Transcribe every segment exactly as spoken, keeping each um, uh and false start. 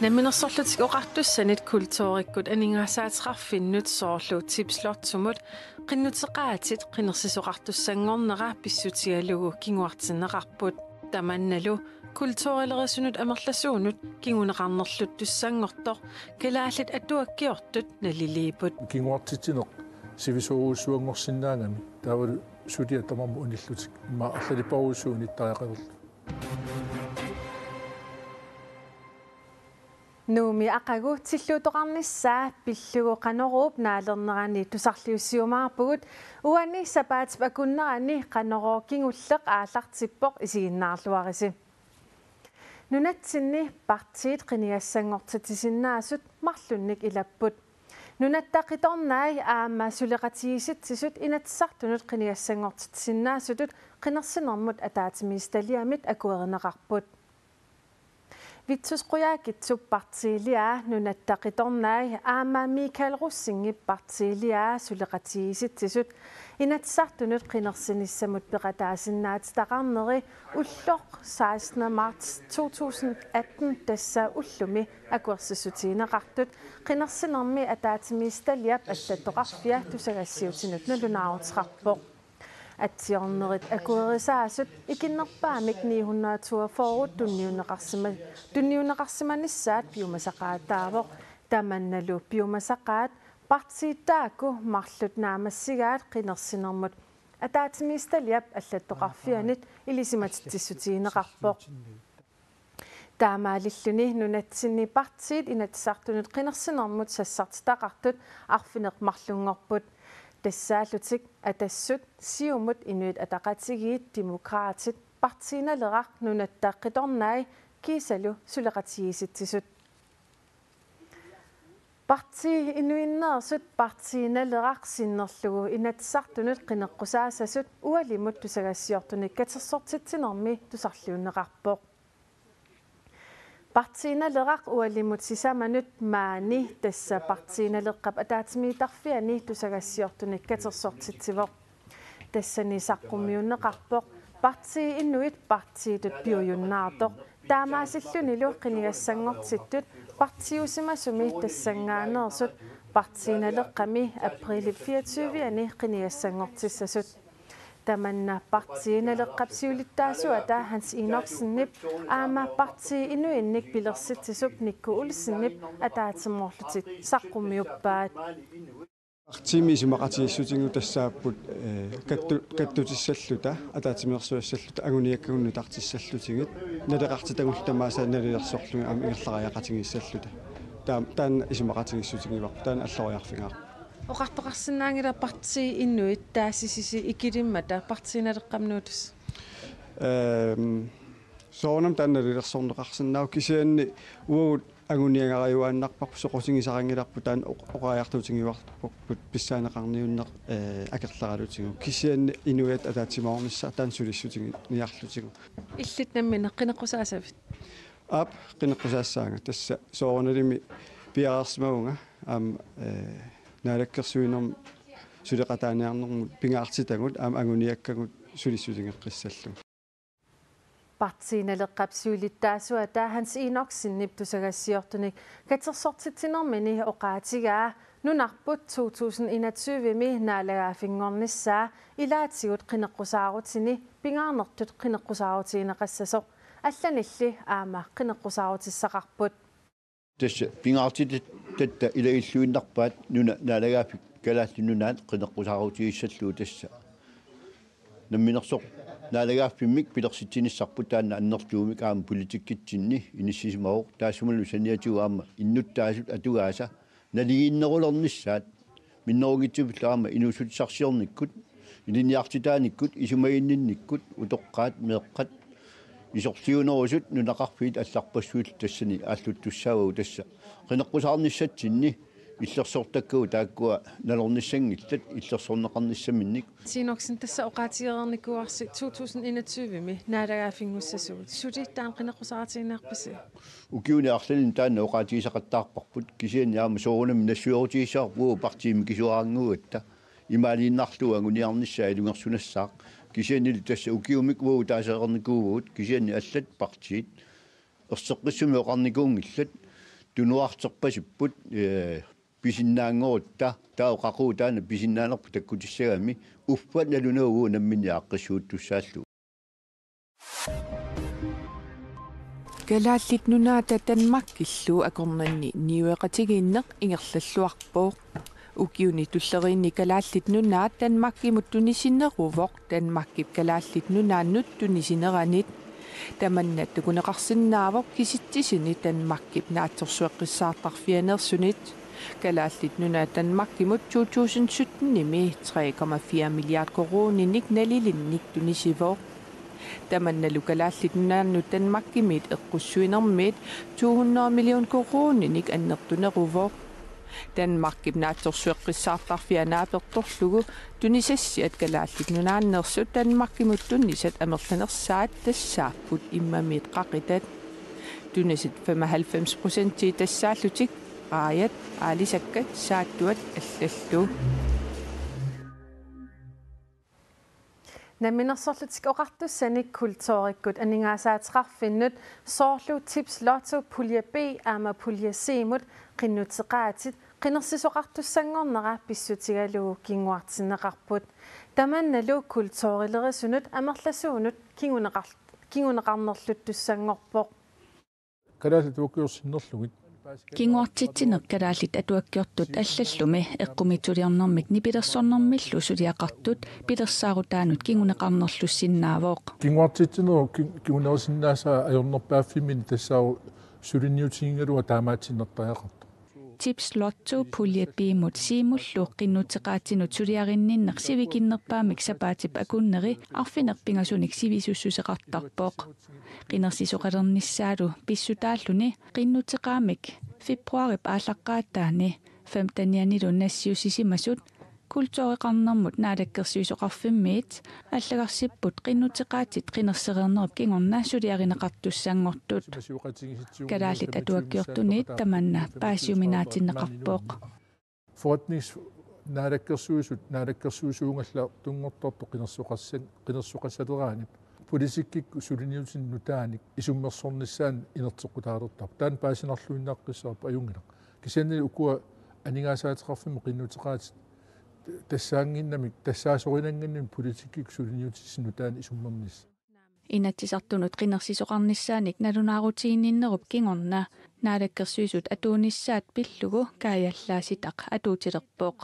Namminersorlutik Oqartussanit kulturikkut aningaasaateqarfinnut soorlu Tipslottumut qinnuteqaatit qinersisoqartussanngornera pissutigalugu kinguartinneqarput. Tamannalu kulturilerisunut amerlasuunut kinguneqarnerluttussanngortoq kalaallit atuakkiortut naliliipput. Kinguartitsineq sivisoorujussuanngorsinnaagami taavalu suliat tamarmik unillutik immaqa arlalippassuit unittariaqalerlutik. Nuummi aqagu tilluuttoqarnissaa pillugu Qanoruup naalernerani tusarliussiumaarpugut. Uani sapaatip akunnerani Qanorooq kingulleq aallartippoq, isiginnaarluarisi. Nunatsinni partiit qinigassanngortitsisinnaasut marlunnik ilapput. Nunatta Qitornai aamma suleqatigiissitsisut Inatsisartunut qinigassanngortitsisinnaasutut qinersinermut ataatsimiititaliamit akuerineqarput. Vittus Qujaukitsup partiiliaa Nunatta Qitornai aamma Michael Rosingip partiiliaa suleqatigiissitsisut Inatsisartunut qinersinissamut peqataasinnaatitaqarneri ulloq sekstende marts to tusind atten, tassa ullumi akuersissutigineqartut, qinersinermi ataatsimiititaliap allattoqarfia tusagassiuutinut nalunaaruteqarpoq. Atsiornerit akuerisaasut ikinnerpaamik ni hundrede toogfyrre tunniunneqarsima-, tunniunneqarsimanissaat piumasaqaataavoq. Tamannalu piumasaqaat partiit taakku marluk naammassigaat qinersinermut ataatsimiititaliap allattoqarfianit ilisimatitsissutigineqarpoq. Taamaalilluni nunatsinni partiit Inatsisartunut qinersinermut sassartitaqartut arfineq-marlunngorput. Tassaallutik Atassut, Siumut, Inuit Ataqatigiit, Demokraatit, Partii Naleraq, Nunatta Qitornai kiisalu suleqatigiissitsisut. Partii Inuinneersut Partii Naleraq sinnerlugu Inatsisartunut qineqqusaassasut ualimut tusagassiortunik katersortitsinermi tusarliunneqarpoq. Partii Naleraq ualimut sisamanut maani, tassa Partii Naleqqap ataatsimiittarfiani, tusagassiortunik katersortitsivoq. Tassani saqqummiunneqarpoq Partii Inuit partiitut piujunnaartoq. Taamaasillunilu qinigassanngortittut partiiusimasumi tassanngaanneersut Partii Naleqqami apriilip fireogtyve-ani qinigassanngortissasut. Tamanna Partii Naleqqap siulittaasuata Hans Enoksenip aamma Partii Inuinnik pilersitsisup Nikku Olsenip ataatsimoorlutik saqqummiuppaat. Partiimi isumaqatigiissutigut tassaapput, eh, kattu-, kattutissalluta, ataatsimeersuassalluta, anguniakkagut nutartissallutigit, naleqartitagullu tamaasa nalilersorlugit aamma ingerlariaqatigiissalluta. Taam-, taanna isumaqatigiissutigivarput, taanna alloriarfigaarput. Oqartoqarsinnaanngilaq Partii Inuit taasisisi ikilimmata Partii Naleqqamut nuutusi? Ehm, soorunami taanna nalilersorneqarsinnaavoq, kisianni uagut anguniagarajuaannarparput, soqutigisaqanngilarput, taanna oq-, oqariartuutigivarput pissaaneqarniunneq, eh, akerleralutigu. Kisianni inuiattut ataatsimoornissaat taanna sulissutigiarlutigu. Illit nammineq qineqqusaassavit? Aap, qineqqusaassaanga. Tassa soorunalimi piareersimavunga aamma, eh, naalakkersuinermi suleqataaniarnermut pingaartitagut aamma anguniakkagut sulissutigeqqissallugu. Partii Naleqqap siulittaasuata Hans Enoksenip tusagassiortunik katersortitsinermini oqaatigaa nunarput to tusind enogtyve-mi naalagaaffinngornissaa ilaatigut qineqqusaarutini pingaarnertut qineqqusaarutigineqassasoq. Allanilli aamma qineqqusaarutissaqarput. Tassa pingaartitatta ilagilluinnarpaat nuna naalagaaffik Kalaallit Nunaat qineqqusaarutigissallugu tassa. Namminersoq naalagaaffimmik pilersitsinissarput taanna annertuumik aamma politikkitsinni inissisimavoq, taassumalu saniatigut aamma innuttaasut atugaasa naligiinnerulernissaat minnerunngitsumillu aamma inuussutissarsiornikkut, ilinniartitaanikkut, isumaginninnikkut, utoqqaat, meeqqat, isorliunerusut nunaqarfiit allarpassuillu tassani aalluttussaavagut tassa. Qineqqusaarnissatsinni illersortakkagut taakkua nalornissanngillat illersorneqarnissaminnik. Enoksen, tassa oqaatigereernikuuarsi to tusind enogtyve-mi naalagaaffinngussasugut. Suli taanna qineqqusaarutigineqarpisi? Ukiuni arlalinni taanna oqaatigisaqattaarparput, kisianni aamma soorunami nassuerutigissavara uagut partiimi mikisuaraannguugatta imaaliinnarlugu anguniarnissaa ilungersunassaaq. Kisiannili tassa ukiumik uagut taasaqarnikuuvugut, kisianni allat partiit erseqqissumik oqarnikuunngillat, tunuarterpasipput, ee, pisinnaanngorutta, taava qaqugu taanna pisinnaanerput takkutissagami, uffa nalunagu namminneq aaqqissuuttussaallugu. Kalaallit Nunaata Danmarkillu akornanni niueqatigiinneq ingerlalluarpoq. Ukiuni tulleriinni Kalaallit Nunaat Danmarkimut tunisineruvoq Danmarkip Kalaallit Nunaannut tunisineranit. Tamanna takuneqarsinnaavoq kisitsisini Danmarkip naatsorsueqqissaartarfianeersunit. Kalaallit Nunaat Danmarkimut to tusind syttenimi tre komma fire milliard koruuninik nalilinnik tunisivoq. Tamannalu Kalaallit Nunaannut Danmarkimiit eqqussuinermiit to hundrede million koruuninik annertuneruvoq. Danmarkip naatsorsueqqissaartarfia naapertorlugu tunisassiat Kalaallit Nunaanneersut Danmarkimut tunisat amerlanersaat tassaapput immamiit qaqitat. Tunisat femoghalvfems procenti tassaallutik raajat, aalisakkat, saattuat allallu. Namminersorlutik Oqartussanik kulturikkut aningaasaateqarfinnut soorlu Tips Lotto Pulje B aamma Pulje C-mut qinnuteqaatit qinersisoqartussanngornera pissutigalugu kinguartinneqarput. Tamannalu kulturilerisunut amerlasuunut kinguneqar-, kinguneqarnerluttussanngorpoq. Kalaallit atuakkiorsinnarlugit. Kinguartitsineq kalaallit atuakkiortut allallumi eqqumiitsuliornermik nipilersornermillu suliaqartut pilersaarutaannut kinguneqarnerlussinnaavoq. Kinguartitsinerup ki-, kingunerusinnaasaa ajornerpaaffimmini tassaavoq suliniutigigaluaq taamaatsinnertariaqartoq. Tips Lotto Pulje B-mut C-mullu qinnuteqaatinut suliarinninneq sivikinnerpaamik sapaatip akunneri arfineq-pingasunik sivisussuseqartarpoq. Qinersisoqalernissaalu pissutaalluni qinnuteqaamik februaarip aallaqqaataani femtenianilu nassiussisimasut kultureqarnermut naalakkersuisoqarfimmiit allagarsipput qinnuteqaatit qinersereernerup kingorna suliarineqartussanngortut. Kalaallit atuakkiortuniit tamanna paasiuminaatinneqarpoq. Forretnings-, naalakkersuisut, naalakkersuisuugallartunngortartut qinersoqassan-, qinersoqassaleraanni politikkikkut suliniutinut nutaanik isummersornissaanut inerteqqutaalertarpoq. Taanna paasinarluinnaqqissaarpoq, ajunngilaq. Kisianni ukua aningaasaateqarfimmut qinnuteqaatit tassaannginnamik, tassaasorinannginnamik politikkikkut suliniutitsinut nutaanik isummernissaq. Inatsisartunut qinersisoqarnissaanik nalunaarutiginninnerup kingorna naalakkersuisut atuunissaat pillugu kaajallaasitaq atuutilerpoq.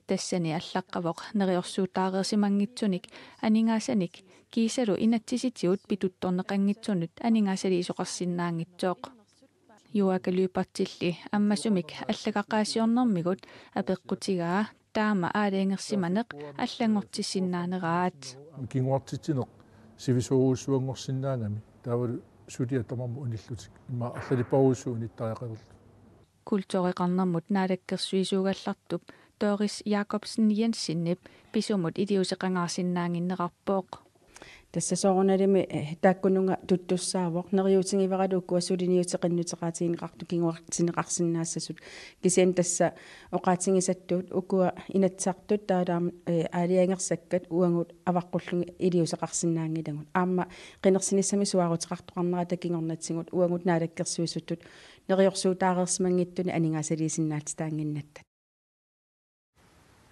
Tassani allaqqavoq neriorsuutaareersimanngitsunik aningaasanik kiisalu inatsisitigut pituttorneqanngitsunut aningaasaliisoqarsinnaanngitsoq. Juaaka Lyberthilli ammasumik allagaqaasiornermigut apeqqutigaa taama aalajangersimaneq allanngortissinnaaneraat. Kinguartitsineq sivisoorujussuanngorsinnaagami taavalu suliat tamarmik unillutik immaqa arlalipparujussuit unittariaqalerlutik. Kultureqarnermut naalakkersuisuugallartup Doris Jakobsen Jensenip pisumut iliuuseqangaarsinnaannginnerarpoq. Tassa soorunalimi, eh, taakkununnga tuttussaavoq, neriuutigivaralu ukua suliniutit qinnuteqaatigineqartut kinguartinneqarsinnaassasut. Kisianni tassa oqaatigisattut ukua Inatsisartut taavalu aamma, eh, aalajangersakkat uagut avaqqullugu iliuuseqarsinnaanngilagut. Aamma qinersinissami suaaruteqartoqarnerata kingornatigut uagut naalakkersuisuttut neriorsuutaareersimanngitsunik aningaasaliisinnaatitaannginnatta.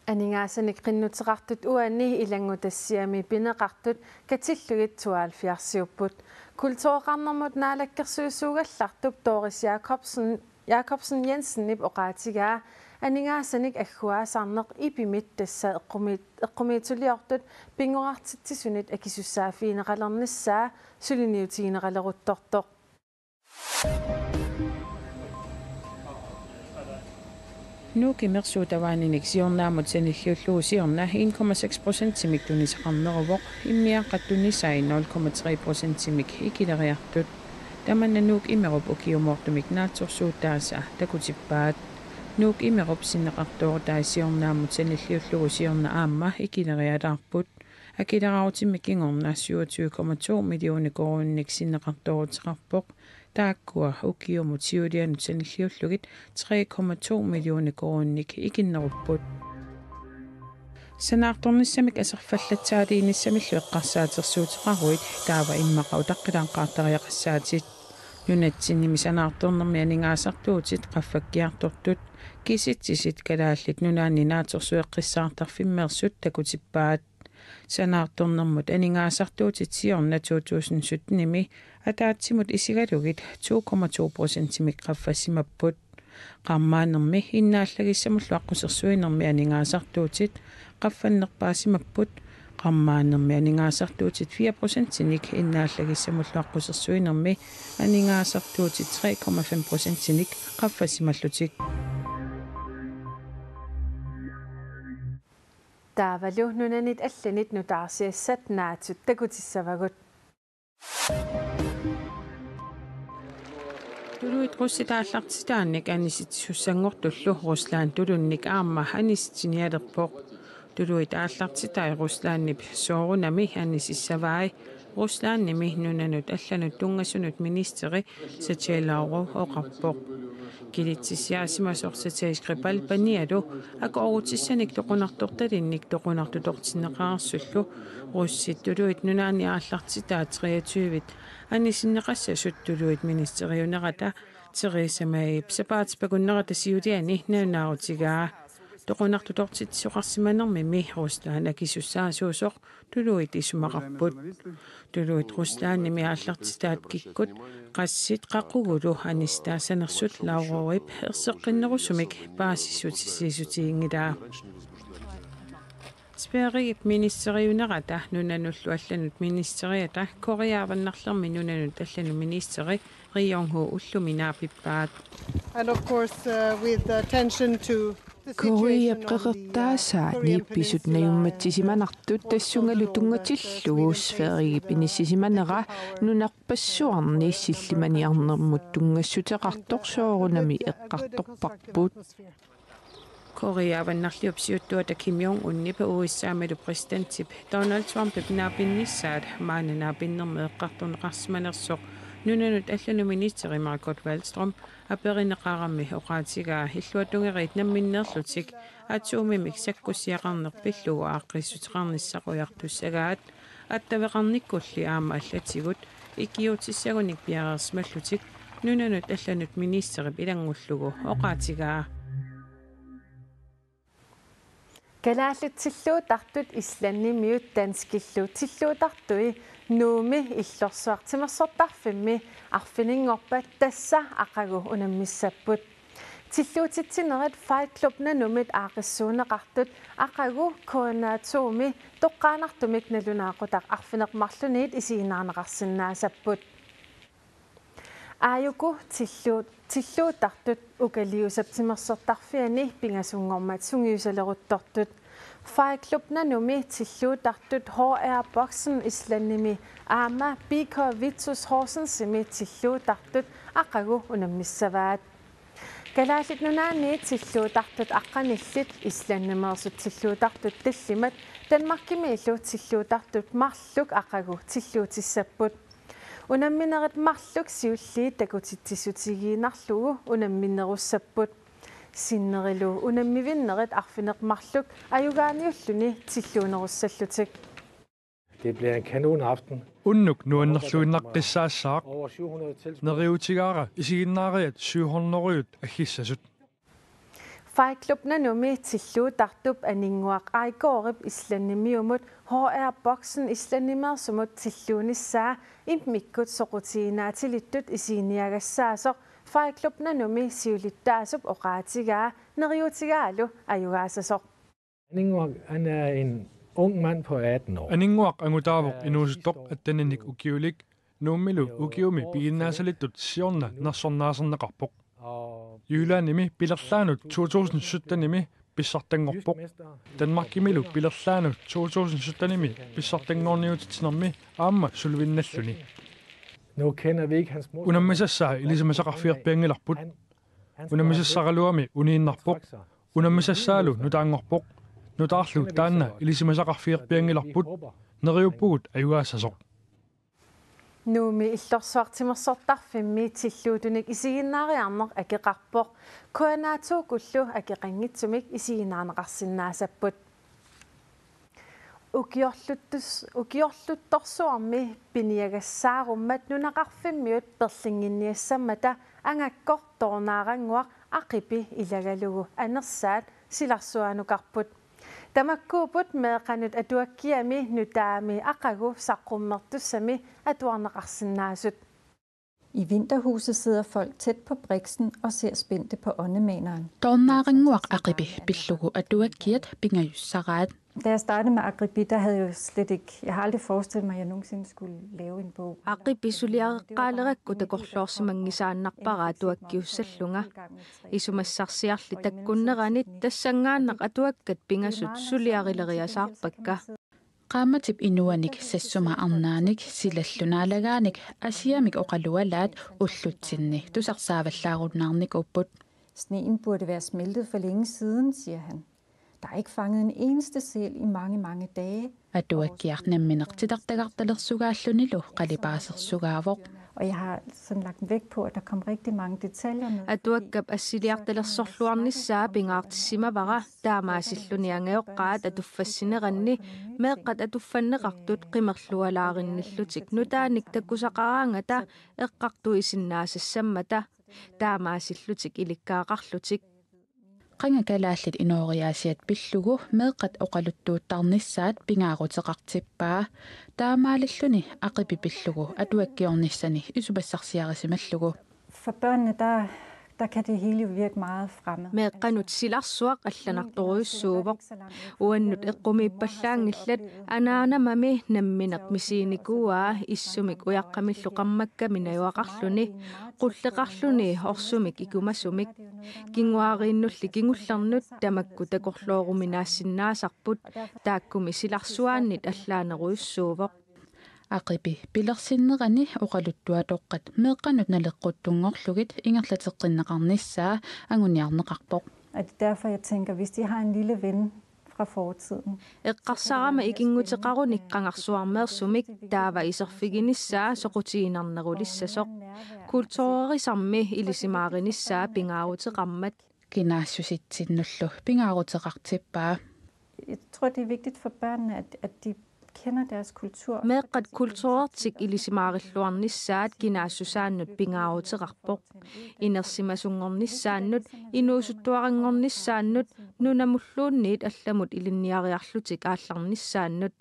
Aningaasanik qinnuteqartut uani ilanngutassiami pineqartut katillugit tooghalvfjerdsiupput. Kultureqarnermut naalakkersuisuugallartup Doris Jakobsen, Jakobsen Jensenip oqaatigaa aningaasanik agguaassarneq ipimit tassa eqqumiit-, eqqumiitsuliortut pinngorartitsisunit akisussaaffigineqalernissaa suliniutigineqaleruttortoq. Nuuk imeq suutavaaninik siornaammut sanilliullugu siorna en komma seks procentimik tunisaqarneruvoq, immiaaqqat tunisai nul komma tre procentimik ikileriartut. Tamanna Nuuk imerup ukiumoortumik naatsorsuutaasa takutippaat. Nuuk imerup sinneqartoorutai siornaammut sanilliullugu siorna aamma ikilerialaarput. Akileraarutimmi kingorna syvogtyve komma to millioner koruuninik sinneqartooruteqarpoq. Taakkua ukiumut siulianut sanilliullugit tre komma to millioner koruuninik ikinnerupput. Sanaartornissamik aserfallatsaaliinissamillu eqqarsaatersuuteqaruit taava immaqa utaqqilaanqaartariaqassaatit. Nunatsinnimi sanaartornermi aningaasartuutit qaffakkiartortut kisitsisit Kalaallit Nunaanni Naatsorsueqqissaartarfimmeersut takutippaat. Sanaartornermut aningaasartuutit siorna to tusind syttenimi ataatsimut isigalugit to komma to procentimik qaffassimapput. Qarmaannermi innaallagissamullu aqqusersuinermi aningaasartuutit qaffannerpaasimapput. Qarmaannermi aningaasartuutit fire procentinik innaallagissamullu aqqusersuinermi aningaasartuutit tre komma fem procentinik qaffasimallutik. Taavalu nunanit allanit nutaarsiassat naatsut takutissavagut. Tuluit russit aallartitaannik anisitsisussanngortullu Rusland tulunnik aamma anisitsinialerpoq. Tuluit aallartitai Ruslandip soorunami anisissavai, Ruslandimi nunanut allanut tunngasunut ministeri Sergej Lavrov oqarpoq. Kilitsissiaasimasoq Sergej Skripal panialu akuerutissanik toqunartortalinnik toqunartutortinneqarsullu russit tuluit nunaanni aallartitaat treogtyvit anisinneqassasut tuluit ministeriunerata Theresa Mayip sapaatip akunnerata siuliani nalunaarutigaa. Toqunartutortitsisoqarsimanermimi Rusland akisussaasuusoq tuluit isumaqarput. Tuluit Ruslandimi aallartitaat kikkut qassit qaqugulu anisitaassanersut Lavrovip erseqqinnerusumik paasissutissiissutiginngilaa. Sverigep ministeriunerata nunanullu allanut ministeriata Korea Avannarlermi nunanut allanut ministeri Ri Yong-ho ullumi naapippaat. And of course, uh, with attention to the Koreap situation on the, uh, qeqertaasaani Korean pisut Peninsula and, uh, najummatsisimanartut also tassungalu know that, uh, tunngatillugu Sweden takes, Sverigep uh, inissisimanera nunarpassuarni sillimaniarnermut tunngassuteqartoq soorunami eqqartorparput. Korea Avannarliup siuttuata Kim Jong-unip U S A-milu præsidentip Donald Trumpip naapinnissaat maanna naapinnermi eqqartorneqarsimanersoq nunanut allanut ministeri Margot Wallström aperineqarammi oqaatigaa illuatungeriit namminneerlutik atomimik sakkussiaqarneq pillugu aaqqissuteqarnissaq ujartussagaat, attaveqarnikkulli aamma allatigut ikiuutissagunik piareersimallutik nunanut allanut ministerip ilanngullugu oqaatigaa. Kalaallit tilluuttartut islandimiut danskillu tilluuttartui Nuummi Illorsuaq Timersortarfimmi arfininngorpat tassa aqagu unammissapput. Tilluutitsinerit Fight Club Nanumit aaqqissuunneqartut aqagu K N R to-mi toqqaannartumik nalunaaqutaq arfineq-marlunniit isiginnaarneqarsinnaasapput. Aajuku tillu-, tilluuttartut ukaliusap timersortarfiani pingasunngormat sungiusaleruttortut. Fight Club Nanumi tilluuttartut H R Boksen Islandimi aamma B K Vittus Horsensimi tilluuttartut aqagu unammissavaat. Kalaallit Nunaanni tilluuttartut aqqanillit islandimeersut tilluuttartut tallimat Danmarkimiillu tilluuttartut marluk aqagu tilluutissapput. Unamminerit marluk siulliit takutitsissutigiinnarlugu unamminerussapput. Sinnerilu unammivinnerit arfineq-marluk ajugaaniulluni tilluunerussallutik. Det bliver en kanonaften. Unnuk nuannerluinnaqqissaassaaq. Over syv hundrede tilskuere. Neriuutigaara isiginnaariat syv hundrede aggissasut. Fight Club Nanumi tilluuttartup Aninnguaq Aigorip islandimiumut H R Boksen islandimeersumut tilluunissaa immikkut soqutiginnaatilittut isiginiagassaasoq Fight Club Nanumi siulittaasup oqaatigaa neriuutigaalu ajugaassasoq. Aninnguaq, han er en ung mand på atten år. Aninnguaq angutaavoq inuusuttoq atteninnik ukiulik, Nuummilu ukiumi piginnaasalittut siorna nersornaaserneqarpoq. Jyllandimi pilerlaanut to tusind syttenimi pissartanngorpoq. Danmarkimilu pilerlaanut to tusind syttenimi pissartanngorniutitsinermi aamma suluinnarluni. Nu kender vi ikke hans modersmål. Unammisassaa ilisimasaqarfigerpianngilarput. Unammisassaraluami uniinnarpoq. Unammisassaalu nutaanngorpoq. Nutaarlu taanna ilisimasaqarfigerpianngilarput. Neriuppugut ajugaassasoq. Nuummi Illorsuaq Timersortarfimmi tilluuttunik isiginnaariarneq akeqarpoq. K N R to-kullu akeqanngitsumik isiginnaarneqarsinnaasapput. Ukiorluttus-, ukiorluttorsuarmi piniagassaarummat nunaqarfimmiut perlinnginniassammata angakkoq Tornaarannguaq Aqipi ilagalugu Anersaat silarsuaanukarput. Tamakkuupput meeqqanut atuakkiami nutaami aqagu saqqummertussami atuarneqarsinnaasut. I vinterhuset sidder folk tæt på briksen og ser spændte på åndemaneren. Tornaarannguaq Aqipi pillugu atuakkiat pingajussaraat. Da jeg startede med Aqipi, der havde jeg jo slet ikke, jeg har aldrig forestillet mig, at jeg nogensinde skulle lave en bog. Aqipi suliareqqaalerakku takorloorsimanngisaannarpara atuakkiussallunga. Isumassarsiarli takkunneranit tassanngaannaq atuakkat pingasut suliarileriasaarpakka. Qaammatip inuanik, sassuma arnaanik, silallu naalagaanik asiamik oqalualaat ullutsinni tusarsaavallaarunnaarnikuupput. Sneen burde være smeltet for længe siden, siger han. Der er ikke fanget en eneste sæl i mange, mange dage. Atuakkiaq nammineq titartagartalersugaallunilu qalipaasersugaavoq. Og jeg har sådan lagt vægt på, at der kom rigtig mange detaljer med. Atuakkap assiliartalersorluarnissaa pingaartissimavara, taamaasilluni angajoqqaat atuffassineranni meeqqat atuffanneqartut qimerlualaarinnillutik nutaanik takusaqaraangata eqqartuisinnaasassammata, taamaasillutik ilikkagaqarlutik. Qanga kalaallit inooriaasiat pillugu meeqqat oqaluttuuttarnissaat pingaaruteqartippaa. Taamaalilluni Aqipi pillugu atuakkiornissani isumassarsiarisimallugu. For børnene, der, der kan det hele jo virke meget fremmed. Meeqqanut silarsuaq allanartorujussuuvoq. Uannut eqqumiippallaanngillat, anaanamami nammineq misiginikuuaa issumik ujaqqamillu qarmakkami najugaqarluni, qulleqarluni orsumik ikumasumik. Kinguaariinnulli kingullernut tamakku takorlooruminaassinnaasarput, taakkumi silarsuaannit allaanerujussuuvoq. Aqipi pilersinnerani oqaluttuatoqqat meeqqanut naleqquttunngorlugit ingerlateqqinneqarnissaa anguniarneqarpoq. Og det er derfor, jeg tænker, hvis de har en lille ven fra fortiden. Eqqarsarama ikinnguteqarunik qangarsuarmeersumik taava iserfiginissaa soqutiginarnerulissasoq. Kulturerisarmi ilisimaarinnissaa pingaaruteqarmat. Kinaassusitsinnullu pingaaruteqartippaa. Jeg tror, det er vigtigt for børnene, at, at de kender deres kultur. Meeqqat kulturertik ilisimaarilluarnissaat kinaassusaannut pingaaruteqarpoq. Inersimasunngornissaannut, inuusuttuaranngornissaannut, nunamulluunniit allamut ilinniariarlutik aallarnissaannut.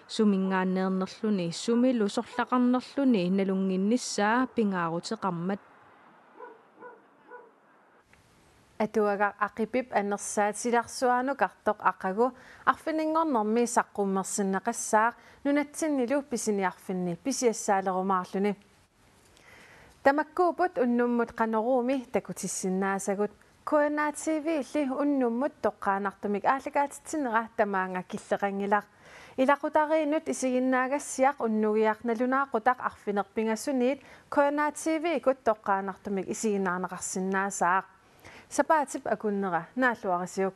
Suminngaanneernerluni, sumilu sorlaqarnerluni nalunnginnissaa pingaaruteqarmat. Atuagaq Aqipip Anersaat silarsuaanukartoq aqagu arfininngornermi saqqummersinneqassaaq nunatsinnilu pisiniarfinni pisiassaalerumaarluni. Tamakkuupput unnummut Qanoruumi takutissinnaasagut. K N A T V-lli unnummut toqqaannartumik aallakaatitsinera tamaanga killeqanngilaq. Ilaqutariinnut isiginnaagassiaq unnugiaq nalunaaqutaq arfineq-pingasuniit K N A T V-kkut toqqaannartumik isiginnaarneqarsinnaasaaq. Sapaatip akunnera naalluarisiuk.